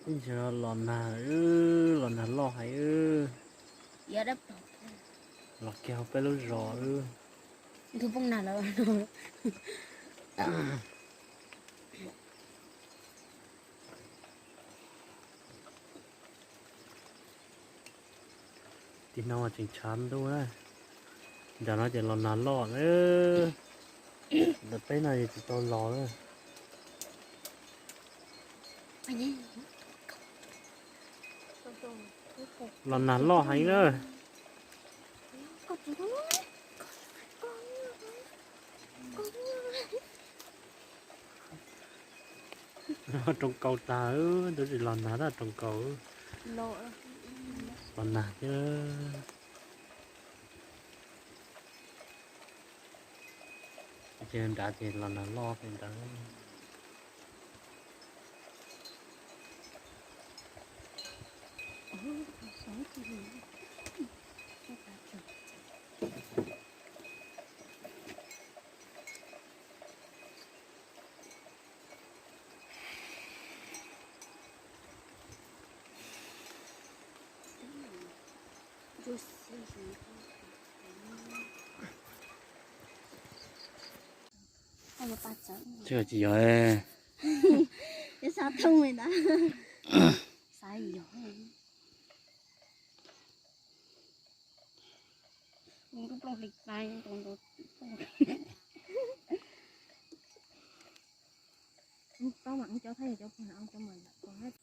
Los nag, los nag loj heev. Los kiag hauv peb lub zos. Ntu poob nag lawm. Tim no tseem tshav ntuj na. Nram no ces los nag loj na. Ntawm peb no ces tsis tau los na. Los nag loj heev na. Roos kaus tag, twb tsis los nag tab roos kaus. Los nag thiab. Ces nrad ces los nag loj pem nrad. Tsis yog, xav thooj li ntawd. Xav yog. Lub plooj hli pai, paub mas cov Thaib cov Phuam cov mas